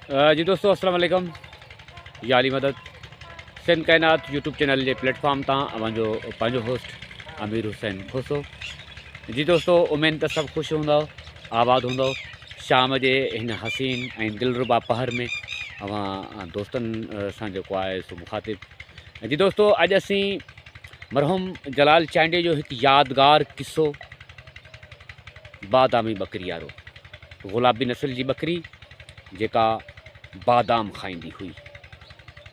جي دوستو السلام عليڪم يا علي مدد سنڌ ڪائنات يوٽيوب چينل جي پليٽ فارم تان اوهان جو پنهنجو هوسٽ امير حسين کوسو. جي دوستو اميد ته سڀ خوش هوندؤ آباد هوندؤ. شام جي هن حسين ۽ دلربا پهر ۾ اوهان دوستن سان جيڪو آهي سو مخاطب. جي دوستو اڄ اسين مرحوم جلال چانڊيي جو هڪ يادگار قصو بادامي ٻڪري وارو گلابي نسل جي ٻڪري جيڪا بادام کائيندي هئي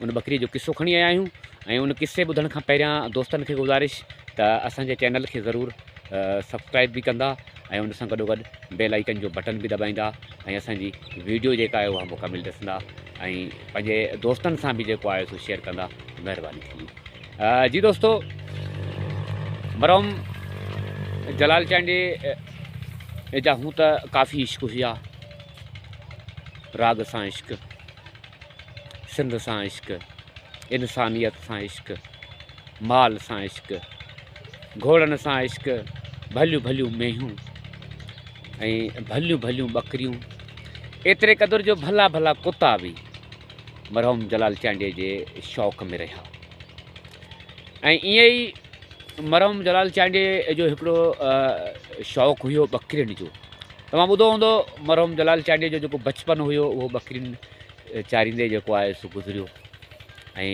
ان ٻڪري جو قصو کڻي آيا آهيون ۽ ان قصي ٻڌڻ کان پهريان دوستن کي گذارش ته اسان جي چينل کي ضرور سبسڪرائب به ڪندا ۽ ان سان گڏو گڏ بيل آئيڪن جو بٽن به دٻائيندا ۽ اسان جي ويڊيو جيڪا آهي اها مڪمل ڏسندا ۽ پنهنجي دوستن سان به جيڪو آهي سو شيئر ڪندا مهرباني ٿيندي. جي دوستو مرحوم جلال چانڊيي جا هون ته ڪافي عشق هيا، راڳ سان عشق، سنڌ سان عشق، انسانيت سان عشق، مال سان عشق، گهوڙن سان عشق، ڀليون ڀليون مينهون ۽ ڀليون ڀليون ٻڪريون، ايتري قدر جو ڀلا ڀلا ڪتا به مرحوم جلال چانڊيي جي شوق ۾ رهيا ۽ ائين ئي مرحوم جلال چانڊيي جو هڪڙو شوق هيو ٻڪرين جو. توهان ٻڌو هوندو مرحوم جلال چانڊيي جو جيڪو بچپن هيو اهو ٻڪرين چاريندي جيڪو آهي سو گذريو ۽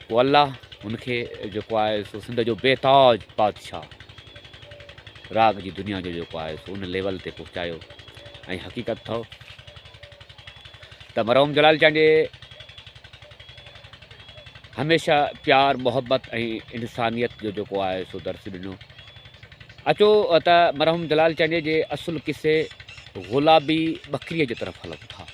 پوء الله هن کي جيڪو آهي سو سنڌ جو بيتاج بادشاهه راڳ جي دنيا جو جيڪو آهي سو ان ليول تي پهچايو ۽ حقيقت اٿو ته مرحوم جلال چانڊيي هميشه پيار محبت ۽ انسانيت جو جيڪو آهي سو درس ڏنو. اچو ته مرحوم جلال چانڊيي جي اصل قصي گلابي ٻڪريء جي طرف هلون ٿا.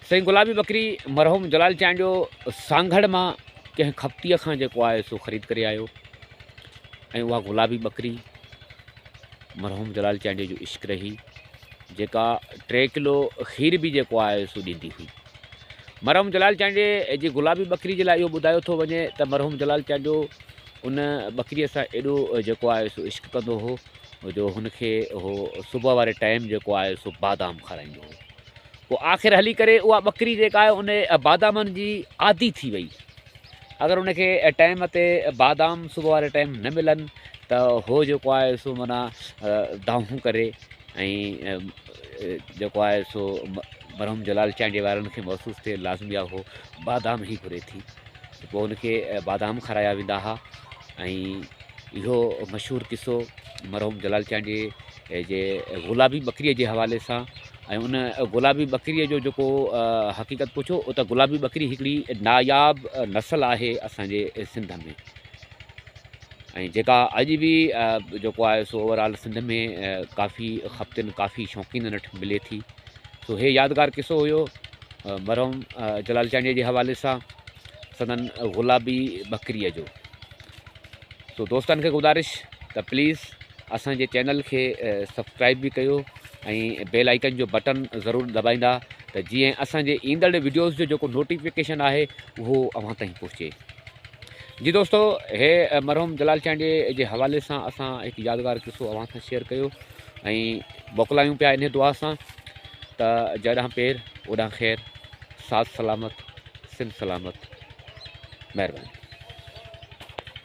سائين گلابي ٻڪري مرحوم جلال چانڊيو سانگهڙ مان ڪنهن کپتيء کان جيڪو آهي سو خريد ڪري آيو ۽ اها گلابي ٻڪري مرحوم جلال چانڊيي جو عشق رهي جيڪا 3 ڪلو کير به جيڪو آهي سو ڏيندي هئي. مرحوم جلال چانڊيي جي گلابي ٻڪري جي لاء اهو ٻڌايو ٿو وڃي ته مرحوم جلال چانڊيو ان ٻڪريء سان ايڏو جيڪو آهي سو عشق ڪندو هو جو هن کي هو صبح واري ٽائيم جيڪو آهي سو بادام کارائيندو هو. پوء آخر هلي ڪري اها ٻڪري جيڪا آهي ان بادامن جي عادي ٿي وئي. اگر ان کي ٽائيم تي بادام صبح واري ٽائيم نه ملن ته هو جيڪو آهي سو معنيٰ دانهون ڪري ۽ جيڪو آهي سو مرحوم جلال چانڊيي وارن کي محسوس ٿئي لازمي آهي هو بادام ئي گهري ٿي ته پوء ان کي بادام کارايا ويندا هئا ۽ اهو مشهور قصو مرحوم جلال چانڊيي جي گلابي ٻڪريء جي حوالي سان ۽ ان گلابي ٻڪريء جو جيڪو حقيقت پڇو ته گلابي ٻڪري هڪڙي ناياب نسل آهي اسان جي سنڌ ۾ ۽ جيڪا اڄ به جيڪو آهي سو اوور آل سنڌ ۾ ڪافي خپتين ڪافي شوقينن وٽ ملي ٿي. سو هي يادگار قصو هيو مرحوم جلال چانڊيي جي حوالي سان سندن گلابي ٻڪريء جو. سو دوستن کي گذارش ته پليز اسان جي چينل کي سبسڪرائب به ڪيو ۽ بيل آئيڪن جو بٽن ضرور دٻائيندا ته جيئن اسان جي ايندڙ وڊيوز جو جيڪو نوٽيفڪيشن آهي اهو اوهان تائين پهچي. جي دوستو هي مرحوم جلال چانڊيي جي حوالي سان اسان هڪ يادگار قصو اوهان سان شيئر ڪيو ۽ موڪلايون پيا انهي دعا سان ته جيڏانهن پير اوڏانهن خير، ساٿ سلامت، سنڌ سلامت. مهرباني.